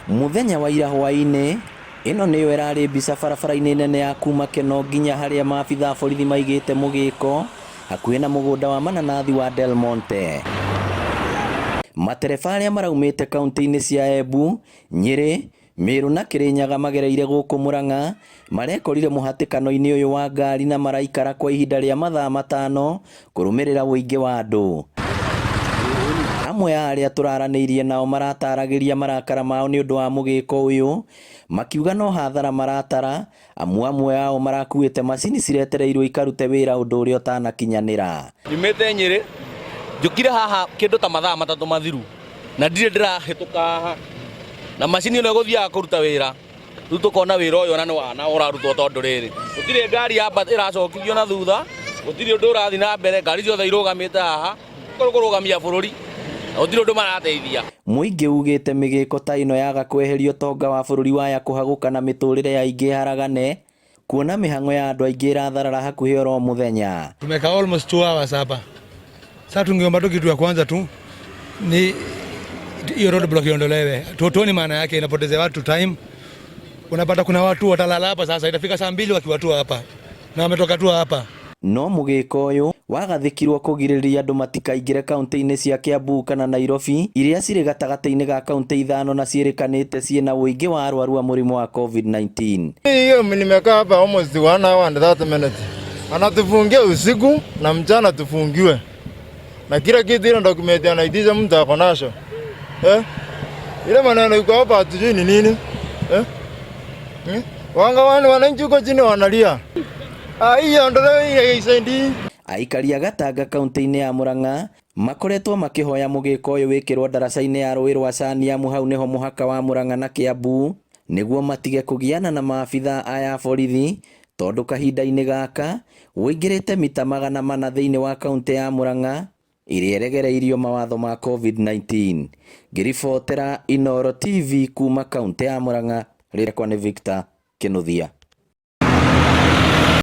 Mũthenya wa ira hwaĩ-inĩ, ĩno nĩyo ĩrarĩ mbica barabara-inĩ nene ya kuma Keno nginya harĩa maabitha a borithi maigĩte mũgĩko hakuhĩ na mũgũnda wa mananathi wa Del Monte. Matereba arĩa maraumĩte kaunti-inĩ cia Embu, Nyĩrĩ, Meru na Kirinyaga magereire gũkũ Murang'a marekorire mũhatĩkano-inĩ ũyũ wa ngari na maraikara kwa ihinda rĩa mathaa matano kũrũmĩrĩra ũingĩ wa andũ. Amwe a arĩa tũraranĩirie nao marataragĩria marakara mao nĩ ũndũ wa mũgĩko ũyũ, makiuga no hathara maratara amu amwe ao marakuĩte macini ciretereirwo ikarute wĩra ũndũ ũrĩa ũtanakinyanĩra. Nyumĩte Nyĩrĩ, njũkire haha kĩndũ ta mathaa 3 mathiru na ndirĩ ndĩrahĩtũka haha na macini ĩno ĩgũthiaga kũruta wĩra rĩu tũkona wĩra ũyũ ona nĩ wana ũrarutwo tondũ rĩrĩ gũtirĩ ngari ĩracokithio na thutha, gũtirĩ ũndũ ũrathiĩ na mbere, ngari ciothe irũgamĩte haha kũrũgamia bũrũri na gũtirĩ ũndũ marateithia. Mũingĩ ugĩte mĩgĩko ta ĩno yaga kweherio ũtonga wa bũrũri waya kũhagũka na mĩtũrĩre ya aingĩ ĩharagane kuona mĩhang'o ya andũ aingĩ ĩratharara hakuhĩ oro mũthenya. Tumekaa almost 2 hours hapa. Sasa tungeomba tu kitu ya kwanza tu ni hiyo road block iondolewe. Tuoni maana yake, inapoteza watu time. Unapata kuna watu watalala hapa sasa, itafika saa 2 wakiwa tu hapa na wametoka tu hapa. No mũgĩko ũyũ wagathĩkirwo kũgirĩrĩria andũ matikaingĩre kaunti-inĩ cia Kiambu kana Nairobi iria cirĩ gatagatĩ-inĩ ga kaunti ithano na ciĩrĩkanĩte ciĩna ũingĩ wa arwaru a mũrimũ wa COVID-19. Hiyo nimekaa hapa almost 1 hour and 30 minutes. Anatufungia usiku na mchana tufungiwe. Na kila kitu ile document anaitisha mtu ako nacho. Ile maneno iko hapa hatujui ni nini. Wanga wananchi huko chini wanalia. Hiyo ndio ile isaidi. Aikari a Gatanga kaunti-inĩ ya Murang'a makoretwo makĩhoya mũgĩko ũyũ wĩkĩrwo ndaraca-inĩ ya rũĩ rwa Cani amu hau nĩho mũhaka wa Murang'a na Kiambu nĩguo matige kũgiana na maabitha aya a borithi tondũ kahinda-inĩ gaka ũingĩrĩte mita 400 thĩinĩ wa kaunti ya Murang'a ĩrĩa ĩregereirio mawatho ma COVID-19. Ngĩribotera Inooro TV kuma kaunti ya Murang'a, rĩakwa nĩ Victor Kinuthia.